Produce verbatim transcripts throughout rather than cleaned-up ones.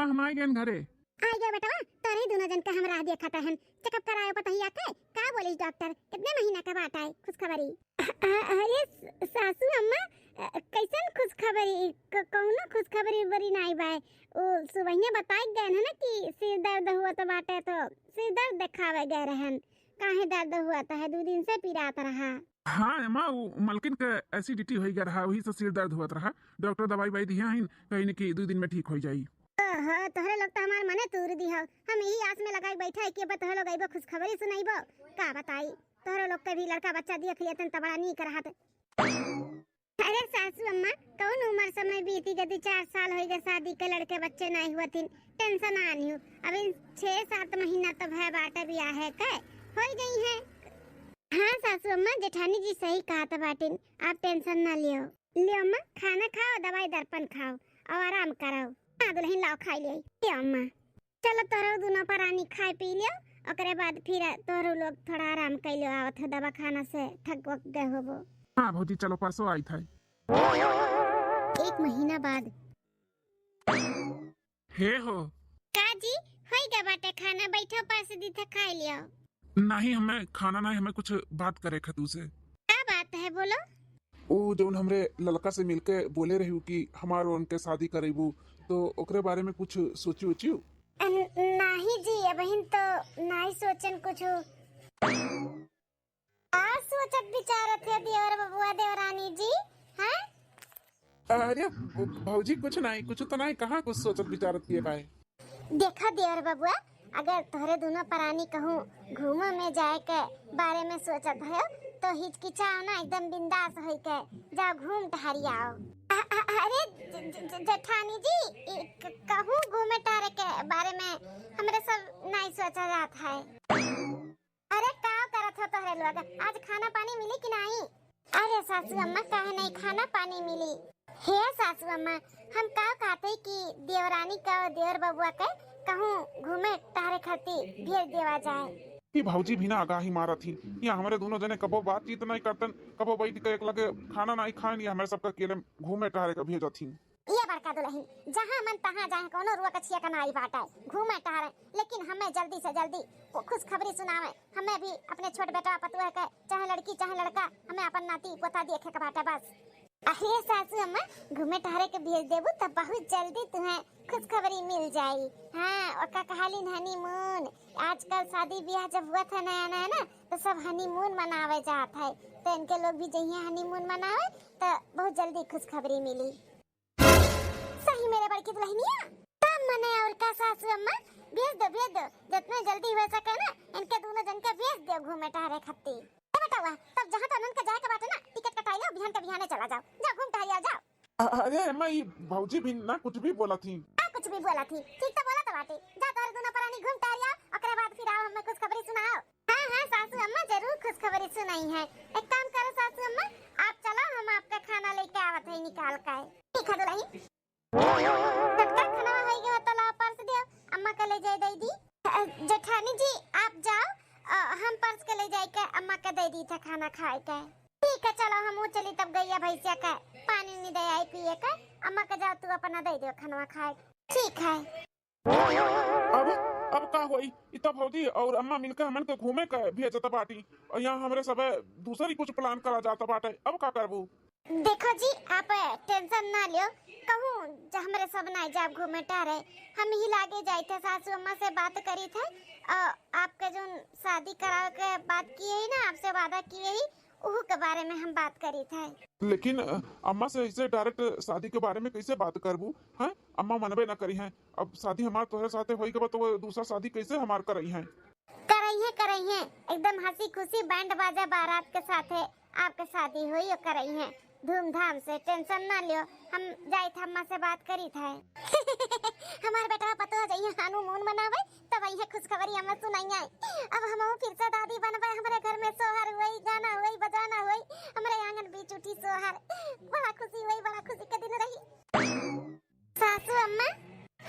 हम आ गए घरे। आ गया बेटवा, तोरे दुनो जन का हम राह देखत रहन। चेकअप करायो पतहिया के, का बोलिस डॉक्टर, कितने महीना का बात है खुशखबरी? अ-, अ-, अरे स-, सासू अम्मा, अ, कैसन खुशखबरी? क-, कौनो खुशखबरी बरी नाई बाय। ओ सुबहिया बताए गए है ना कि सिर दर्द हुआ तो बाटे, तो सिर दर्द देखावे गए रहन। काहे दर्द हुआ तो है, दो दिन से पिरात रहा। हाँ अम्मा, वो मलकिन के एसिडिटी हो गया रहा, वही से सिर दर्द हुआ रहा। डॉक्टर दवाई वाई दिया है, कहीं कि दो दिन में ठीक हो जाई। ओहो, तोहरे लोग तो हमार मने तूर दी हो। हम यही आस में लगाई बैठा है कि अब तोहरे लोग अइबो, खुशखबरी सुनाइबो। का बताई, तोहरे लोग के भी लड़का बच्चा देख लिया तन त बड़ा नीक रहत। अरे सासू अम्मा, कौन उम्र समय बीती गई, चार साल होई गए शादी के, लड़के बच्चे नहीं हुआ थिन। टेंशन आनी हो, अभी छह सात महीना तो भय बाटे बियाह है के, होई गई है। हाँ सासू अम्मा, जेठानी जी सही कहत बाटिन, आप टेंशन ना लियो। लियो अम्मा, खाना खाओ, दवाई दर्पण खाओ और आराम करो। हाँ दुल्हन, लाओ खाई ले। लियो अम्मा, चलो तोहरो दुनो परानी खाए पी लियो, ओकरे बाद फिर तोहरो लोग थोड़ा आराम कर लियो, आवत हो दवाखाना से, थक वक गए होबो। हाँ भौजी, चलो परसों आई था। एक महीना बाद। हे हो। का जी, होई गया बाटे खाना, बैठो परस दी थे, खाए लियो। नहीं, हमें खाना नहीं, हमें कुछ बात करे खातिर से। का बात है, बोलो। ओ जौन हमरे ललका से मिलके बोले रही कि हमार उनके शादी करेबू, तो ओकरे बारे में कुछ सोची उची? अन-, नाही जी, अबहिन तो नाही सोचन कुछ। का सोचत विचारत है देवर बबुआ देवरानी जी, हैं? अरे भौजी, कुछ नहीं, कुछ तो नहीं, कहाँ कुछ सोचत विचारत किए बाय? देखा देवर बबुआ, अगर तोहरे दुनो परानी कहूँ घूमे में जाए के बारे में सोचत हो, तो हिचकिचाओ ना, एकदम बिंदास होई के जाओ, घूम टहरी आओ। अ-, अ-, अरे ज-, ज-, ज-, जेठानी जी, ई क-, कहूँ घूमे टहरे के बारे में हमरे सब नहीं सोचा जात है। अरे का करत हो तोहरे लोग, आज खाना पानी मिली कि नहीं? अरे सासू अम्मा, काहे नहीं खाना पानी मिली? हे सासू अम्मा, हम का कहते कि देवरानी का देवर बबुआ के कहूँ घूमे टहरे खातिर भेज देवा जाए। ई भौजी भी ना आगाही मारत ही, या हमरे दुनो जने कबो बातचीत नहीं करतन, कबो बैठ के एक लगे खाना नहीं खाएन, या हमरे सबका अकेले घूमे टहरे के भेजत ही। ये बड़का दुल्हन, जहाँ मन तहाँ जाए, कौनो रुआ कछिया का नाई बाटे, घूमे टहरे, लेकिन हमें जल्दी से जल्दी वो खुशखबरी सुनावे। हमें भी अपने छोट बेटा पतुआ के, चाहे लड़की चाहे लड़का, हमें अपन नाती पोता देखे के बाटे बस। अरे सासू अम्मा, घूमे टहरे के भेज देबू तब बहुत जल्दी तुम्हें खुशखबरी मिल जाई। हाँ, ओका कहालिन हनीमून। आजकल शादी ब्याह जब हुआ था नया नया ना, तो सब हनीमून मनावे जात है, तो इनके लोग भी जइहे हनीमून मनावे, तो बहुत जल्दी खुशखबरी मिली। सही मेरे बड़की दुल्हनिया। तब मने और का सासू अम्मा, भेज दो, भेज दो, जितने जल्दी हो सके ना, इनके दुनो जन के भेज दो घूमे टहरे खत्ती। ए बेटवा, तब जहाँ तनन के जाए के बाटे ना, टिकट कटाई लो, बिहान के बिहाने चला जाओ, जाओ घूम टहरी आओ, जाओ। अ-, अरे अम्मा, ई भौजी भी ना कुछ भी बोला थी। का कुछ भी बोला थी? ठीक तो बोला तो बाटे। जा तोहरे दुनो परानी घूम टहरी आओ, ओकरे बाद फिर आओ, हमें खुशखबरी सुनाओ। हाँ, हाँ, सासू अम्मा जरूर खुशखबरी सुनाई है। एक काम करो सासू अम्मा, आप चलो, हम आपका खाना लेके आवत है निकाल के। ठीक है दुल्हन। छोटका खाना होई गवा तो लाओ परस दियो, अम्मा के ले जाए दे दी। अ, जेठानी जी आप जाओ, अ, हम परस के ले जाए के अम्मा के दे दी था खाना खाए के। ठीक है चलो हम चली तब गैया भैंसिया के पानी नहीं दे आई पिए के, अम्मा के जाओ तू अपना दे दियो खाना खाए। ठीक है। अब, अब का होई? ई तो भौजी और अम्मा मिलके हमन के घूमे के भेजत बाटी, और यहाँ हमरे सब दूसरी कुछ plan करा जात बाटे। अब का करबू? देखो जी, आप टेंशन ना लियो, कहूँ ज-, हमरे सब ना जाब घूमे टहरे। हम ही लागे जाइत है, सासू अम्मा से बात करी थे, और आपके जो शादी करावे के बात किए ही ना, आपसे वादा किए ही, उहू के बारे में हम बात करी थे। लेकिन, अ, अम्मा से ऐसे direct शादी के बारे में कैसे बात करबू, हैं? अम्मा मनबे ना करी हैं। अब शादी हमार तोहरे साथे होई गवा, तो वो दूसरा शादी कैसे हमार करई हैं? करई हैं, करई हैं, एकदम हंसी खुशी band बाजा बारात के साथे आपके शादी होई और करई हैं धूमधाम से, टेंशन ना लियो। हम जाइत अम्मा से बात करी थे। हमार बेटा पतोह जइहे honeymoon मनावे, तब इहे खुशखबरी हमें सुनाइए। अब हमहू फिर से दादी बनबे, हमरे घर में सोहर हुई, गाना हुई, बजाना हुई, हमरे आंगन बीच उठी सोहर। बड़ा खुशी हुई, बड़ा खुशी के दिन रही। सासू अम्मा।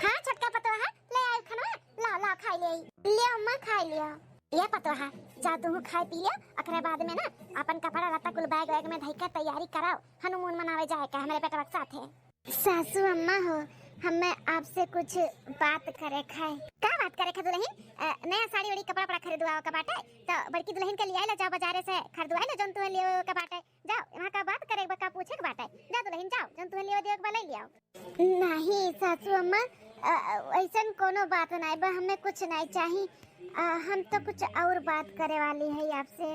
हाँ छोटका पतोहा, ले आयो खाना, लाओ लाओ खाई ले। लियो अम्मा खाई लियो। ये पतोहा, जा तू खाए पी लियो, ओकरे बाद में ना अपन कपड़ा लत्ता कुल bag वैग में धई के तैयारी कराओ, honeymoon मनावे जाए का हमरे बेटवा के साथे। सासू अम्मा हो, हमें आपसे कुछ बात करे खाए। का बात करे खा दुलहिन? अ, नया साड़ी वाड़ी कपड़ा वपड़ा खरीदवावे का बाटे, तो बड़की दुलहिन के लियाई ला जाओ, बाजारे से खरीदवाई ला जौन तुहे लियावे का बाटे। जाओ, वहाँ का बात करे बा, का पूछे के बाटे। जा दुलहिन जाओ, जौन तुहे लियावे देवे के बा ले लियाओ। नहीं सासू अम्मा, अ, अ, ऐसन कोनो बात नहीं बा, हमें कुछ नहीं चाही। अ, हम तो कुछ और बात करे वाली है आपसे।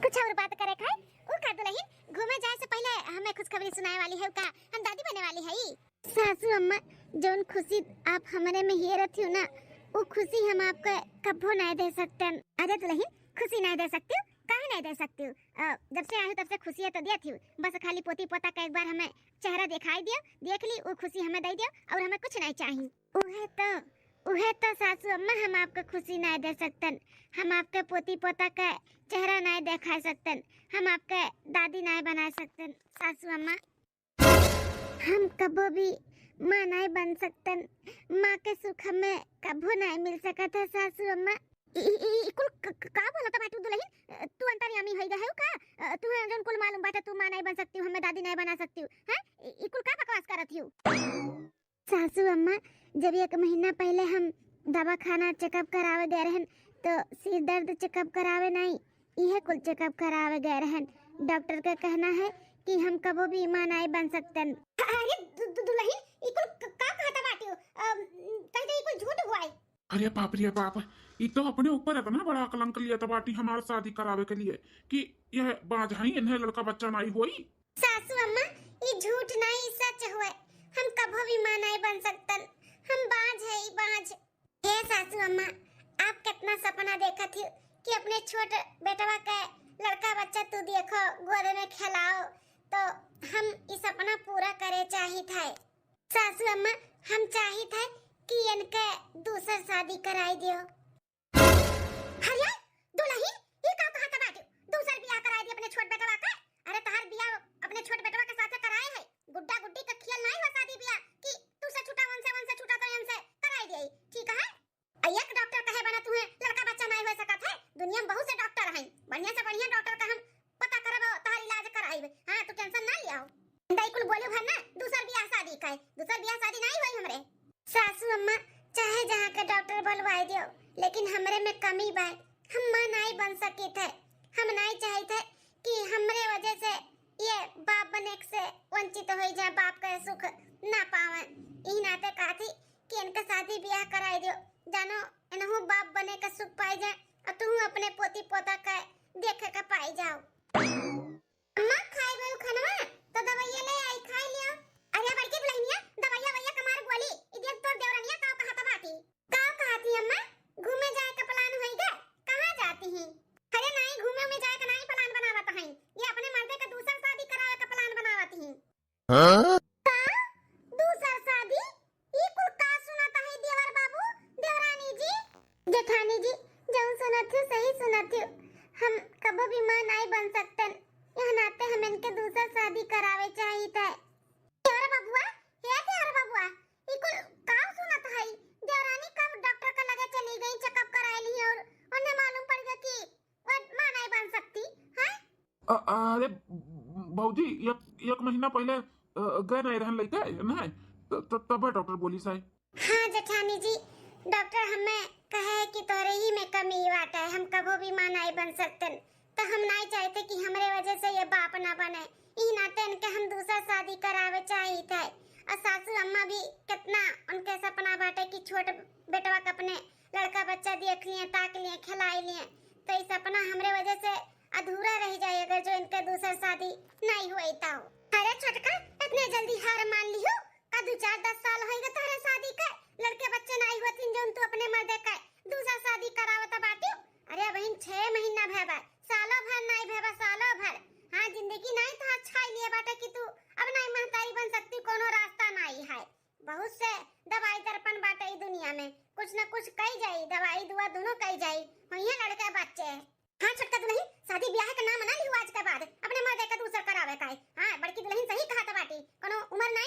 कुछ और बात करे खाए? उ का दुलहिन, घूमे जाए से पहले हमें खुशखबरी सुनाए वाली है का? हम दादी बने वाली है। सासू अम्मा, जौन खुशी आप हमरे में हेरत हो ना, उ खुशी हम आपके कभो नहीं दे सकतन। अरे दुलहिन, खुशी नहीं दे सकती हो? काहे नहीं दे सकती हो? अ, जब से आई हो तब से खुशी है तो दिया थी, बस खाली पोती पोता का एक बार हमें चेहरा दिखाई दियो, देख ली, उ खुशी हमें दे दियो और हमें कुछ नहीं चाहिए। उहे तो, उहे तो सासू अम्मा, हम आपके खुशी नहीं दे सकतन, हम आपके पोती पोता का चेहरा नहीं दिखा सकतन, हम आपके दादी नहीं बना सकतन सासू अम्मा। हम कबो भी माँ नहीं बन सकतन, माँ के सुख हमें कबो नहीं मिल सकत है सासू अम्मा। ई, ई, ई, ई कुल क-, क-, का बोलत बाटू दुलहिन? तू अंतर्यामी होई गए हो का? तू है जौन कुल मालूम बाटे, तू माँ नहीं बन सकती हो, हमें दादी नहीं बना सकती हो, हैं? ई, ई कुल का बकवास करत हो? सासू अम्मा, जब एक महीना पहले हम दवाखाना चेकअप करावे गए रहन, तो सिर दर्द चेकअप करावे नहीं, इहे कुल चेकअप करावे गए रहन। डॉक्टर का कहना है कि हम कबो भी माँ नहीं बन सकतन। अरे दु-, दु-, दुलहिन, ई कुल क-, का कहत बाटियो? अम, कह दे ई कुल झूठ हुआ है। अरे बाप रे बाप, ई तो अपने ऊपर इतना बड़ा कलंक लिया था बाटी हमार शादी करावे के लिए कि यह बाँझ हई, इन्हें लड़का बच्चा नहीं होई। सासू अम्मा, ई झूठ नहीं, सच हुए। हम कभो भी माँ नहीं बन सकतन। हम बाँझ है, ई बाँझ। हे सासू अम्मा, आप कितना सपना देखत ही कि अपने छोट बेटवा के लड़का बच्चा तू देखो, गोद में खेलाओ, तो हम ई सपना पूरा करे चाहित है। सासू अम्मा, हम चाहित है कि इनके दूसर शादी कराई दियो। अरे दुलहिन, ई का कहत बाटे? दूसर बियाह कराई दी अपने छोट बेटवा के? अरे तहार बियाह अपने छोट बेटवा के साथे कराए है। गुड्डा गुड्डी का खेल नहीं हो शादी बियाह कि तू से छूटा, उनसे, उनसे छूटा तो इनसे कराई दी, ठीक है? आ एक डॉक्टर कहे बना तुहे लड़का बच्चा नहीं हो सकत है। दुनिया में बहुत से डॉक्टर हैं, बढ़िया से बढ़िया डॉक्टर का हम पता करब, तहार इलाज कराइब। हाँ, तू टेंशन ना लियाओ। दाई कुल बोले भर ना, दूसर बियाह शादी का है, दूसर बियाह शादी नहीं हुई हमरे। सासू अम्मा, चाहे जहाँ के डॉक्टर बोलवाए दियो, लेकिन हमरे में कमी बा। हम माँ नहीं बन सकित है। हम नहीं चाहित है कि हमरे वजह से ये बाप बने से वंचित हो जाए, बाप का सुख ना पावे। यही नाते कहती कि इनका शादी बियाह कराई दियो। जानो, इनहू बाप बने का सुख पाई जाए और तू अपने पोती पोता का देखे का पाई जाओ। अम्मा, खाए गयो खानवा, तो दवाइया ले आई, खाई लियो। अरे बड़की दुलहिनिया, दवाइया वैया कमार गोली, ई देख तोर देवरनिया का कहत बाटी। का कहती अम्मा, घूमे जाए का प्लान होई गे? कहाँ जाती ही? अरे नहीं, घूमे में जाए का नहीं प्लान बनावत हई, ये अपने मर्दे का दूसर शादी करावे का प्लान बनावत ही। हाँ? का? दूसर शादी? ई कुल का सुनत हई देवर बाबू, देवरानी जी? जेठानी जी, जौन सुनत हो सही सुनत हो। हम कबो भी माँ नाई बन सकतन, यह नाते हम इनके दूसर शादी करावे चाहित है। देवर बबुआ, हे देवर बबुआ, ई कुल का सुनत हई? देवरानी कब डॉक्टर के लगे चली गई, चेकअप कराए ली और उन्हें मालूम पड़ गया कि वो माँ नाई बन सकती, हैं? अ-, अरे भौजी, एक, एक महीना पहले, अ, गए नहीं रहन लइके, नहीं? त-, त-, तबे डॉक्टर बोली साहब। हाँ जेठानी जी, डॉक्टर हमें कहे कि तोरे ही में कमी बाटे, हम कबो भी माँ नाई बन सकतन, तो हम नाई चाहते कि हमरे वजह से ये बाप ना बने। ई नाते इनके हम दूसर शादी करावे चाहित है। और सासू अम्मा भी कितना उनके सपना बाटे कि छोट बेटवा के अपने लड़का बच्चा देख लिए, ताक लिए, खिलाई लिए, तो ई सपना हमरे वजह से अधूरा रह जाए अगर जो इनके दूसर शादी नाई हुई तो। अरे छोटका, इतने जल्दी हार मान लिहू? का दू चार दस साल होइगा तोहरे शादी के, लड़के बच्चे नाई होतिन जौन तू अपने मर्दे के दूसर शादी करावत बाटी? अरे बहिन, छह महीना भय बा, सालों भर नाई भय बा, सालों भर। हाँ, जिंदगी नाई तो अच्छा ही लिए बाटे कि तू अब नाई महतारी बन सकती, कोनो रास्ता नाई है। बहुत से दवाई दर्पण बाटे ई दुनिया में, कुछ न कुछ कई जाई, दवाई दुआ दोनों कई जाई, होइहे लड़के बच्चे। हाँ छोटका दुलहिन, शादी ब्याह के नाम ना लिहू आज के बाद, अपने मर्दे के दूसर करावे का है। हाँ, बड़की दुलहिन सही कहत बाटी, कोनो उम्र नाई।